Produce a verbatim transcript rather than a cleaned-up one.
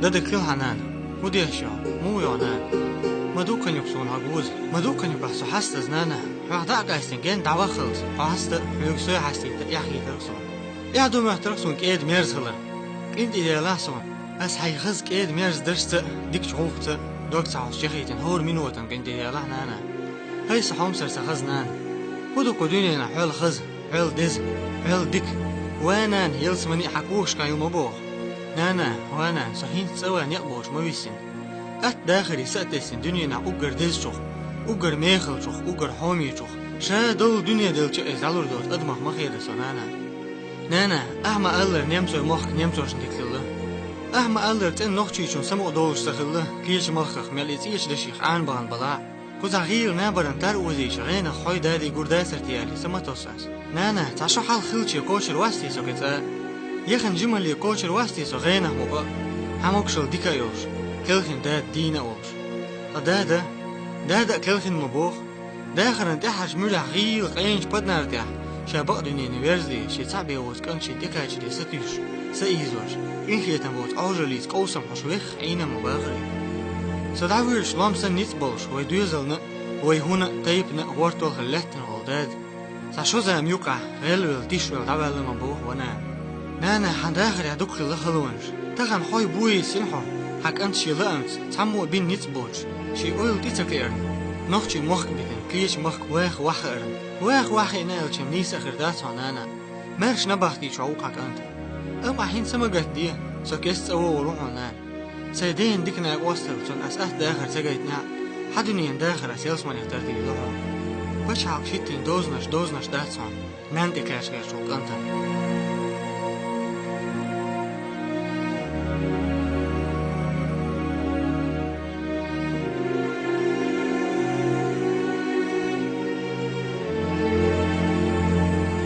Дада, хила хьа, нана. ХӀун деш йо? Муха йо, нана? Ма дукха юкъа суна хьо гуза. Ма дукха юкъа со хьастаза, нана. Хьох дӀа а къаьстина, ген дӀаваххалца, хьо хьаста, хьоьга со хьастийта, эхь хетар суна. Эхь ду моьттар суна кӀеда мерза хилар. КъинтӀера ялахь суна. Ас хьай хаза кӀеда мерза дашца а, дикача гӀуллакхца а дог ца хьош чехийтина хӀора минотана къинтӀера ялахь, нана. ХӀай са хьомсара са хаза нана. ХӀун ду кху дуьненахь хьол хаза, хьол деза, хьол дика? Ва нана, ялсамани а хьа когашкахь ю ма боху. Нана, ва нана, со хӀинца цӀа ван некъ боцуш ма висина. Атта дахаре са а тесна дуьненахь уггар дезачух, уггар мехалчух, уггар хьомечух, ша долу дуьне делча а иза дӀалур доцу адамах ма хеда со, нана. Нана, ахьа ма-аллара, немцойн мохк немцошна дика хилла. Ахьа ма-аллара, цӀена нохчичунна самукъа долуш ца хилла, кхечу махках мел и цӀечу дашех Ӏанабахана балахь а. Кхузахь гӀийла набаран тар озийча гӀенах хьой, дади гур дацара те аьлла, са ма тосу ас. Нана, цхьа шо хьалха хилча кхочур вац те со кхин цӀа а? Яхана жималле кхочур вац те со гӀенах мукъа а? Хьан могушалла дика а йолуш, кхелхина дада дийна а волуш. Ткъа дада? Дада а кхелхина ма боху. Дахаран тӀаьхьарчу муьрехь гӀийла къеначу паднар тӀехь, ша бакъдуьненан верзале, шен цхьаъ бен воцу кӀант шен тӀекхачале сатуьйсуш, са ийзош, къинхетам боцу Ӏожаллица къовсам хьош вехха Ӏийна ма бахара. Со дӀавоьдуш лом санна ницкъ болуш, вай доьзална а, вай хӀуна а, тайпана а гӀортор хилла лаьттина волу дада цхьа шо зама юккъехь гӀелвелла, тишвелла дӀаваьлла ма боху, ва нана. Нана, хьан дахарехь дукха хилла халонаш. Тахана хьой бо йисина хьо, хьан кӀант шен лаамца, цхьаммо а бина ницкъ боцуш, шен ойла тӀе ца кхиарна, нохчийн мохк битина, кхечу махка ваха ваххаарна. Ваха ваххиъна аьлча, нийса а хир дац хьо, нана. Маьрша набахтийча хьо ву хьан кӀант. Амма ахь хӀинца ма гатде, со кеста цӀа вогӀур ву хьуна, нана. Сайн дена дика накъосталла цунна ас атта дахар ца гайтинехь а, хьан дуьненан дахар ас ялсаманех тардийр ду хьуна. Пачхьалкхаш хӀиттийна дозанаш, дозанаш дац хьуна, нанна тӀекхача гӀертачу кӀантана.